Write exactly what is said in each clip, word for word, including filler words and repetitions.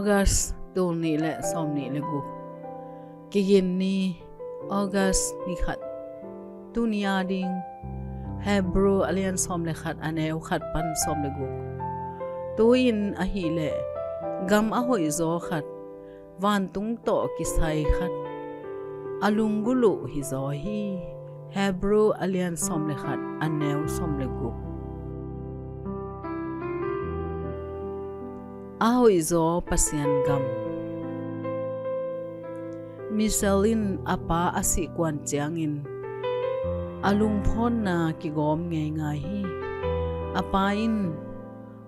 August tul nih le sawm nih le guk. Kigin ni, August ni khat. Tuni a ding Hebrew a lian sawm le khat, a neu khat pan sawm le guk. Tu-in ahih leh gam a hoihzaw khat, vantung tawh kisai khat, a lunggulh uh hizaw hi. Hebrew a lian sawm le khat, a neu sawm le guk. A hoihzaw Pasian gam. Michelle in a pa a sih kuan ciangin a lungphawnna kigawm ngeingai hi. A pa in,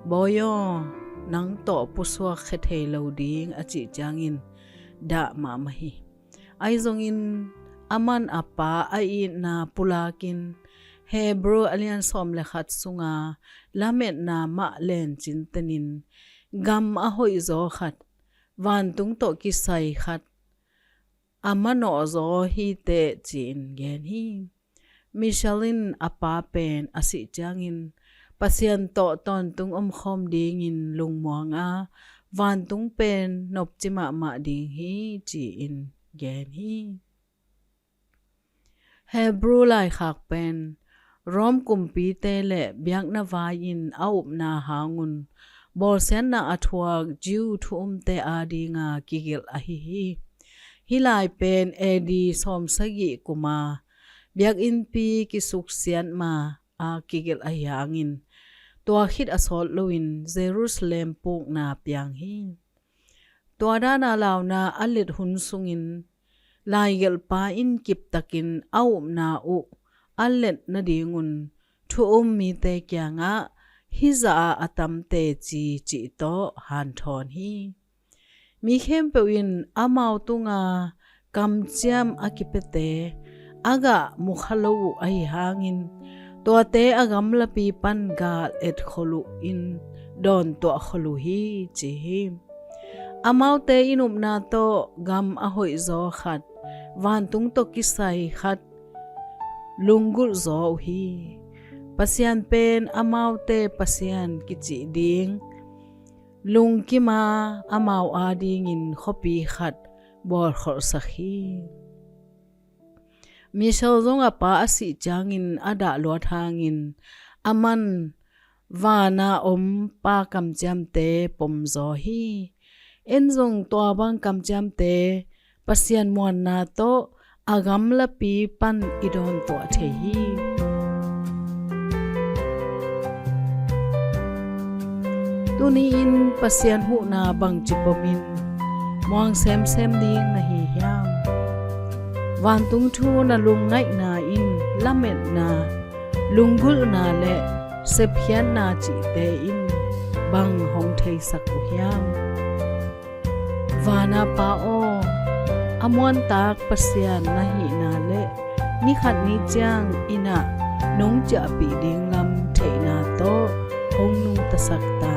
"Bawi aw, nang tawh pusuak khia thei lo ding," a cih ciangin dah mahmah hi. Ahi zongin aman a pa a itna pulakin Hebrew a lian sawm le khat sunga lametna mah lencintenin, gam a hoihzaw khat, vantung tawh kisai khat, a manawhzaw hi teh, ci-in gen hi. Michelle in a pa pen a sih ciangin Pasian tawh tawntung omkhawm dingin lungmuang a, vantung pen nopci mahmah ding hi, ci-in gen hi. Hebrew laikhak pen Rome kumpite le biakna vai-in a upna hangun bawlsiatna a thuak Jew thu-umte adinga kigelh ahi hi. Hih lai pen A D sawmsagih kuma biakinnpi kisuksiat ma a kigelh ahi hangin, tua khit a sawt loin Jerusalem pukna piang hi. Tua dana launa a let hun sungin laigelhpa in kiptakin a upna uh a let nadingun thu-um mite kiangah hih zah a tam teci cih tawh hanthawn hi. Mi khempeuh in amau tunga kamciam a kipiate a gah mukha lo uh ahi hangin, tuate a gamlapi pan gal etkhol uh in dawntuah khol uh hi, ci hi. Amaute in upna tawh gam a hoihzaw khat, vantung tawh kisai khat lunggulhzaw uh hi. Pasian pen amaute Pasian kicih ding lungkima amau adingin khuapi khat bawlkholhsak hi. Michelle zong a pa a sih ciangin a dahluat hangin aman vana om Pa kamciamte pomzaw hi. En zong tua bang kamciamte Pasian muanna tawh a gamlapi pan i dawntuah thei hi. Tuni-in Pasian huhna bangci pomin muang semsem ding na hi hiam? Vantung thu na lungngaihna in lametna, lunggulhna le sepkhiatna cihte in bang hong theisak uh hiam? Vana Pa aw, a muantak Pasian na hihna le ni khat ni ciang inn ah nong ciahpih ding lam theihna tawh hong nungtasak ta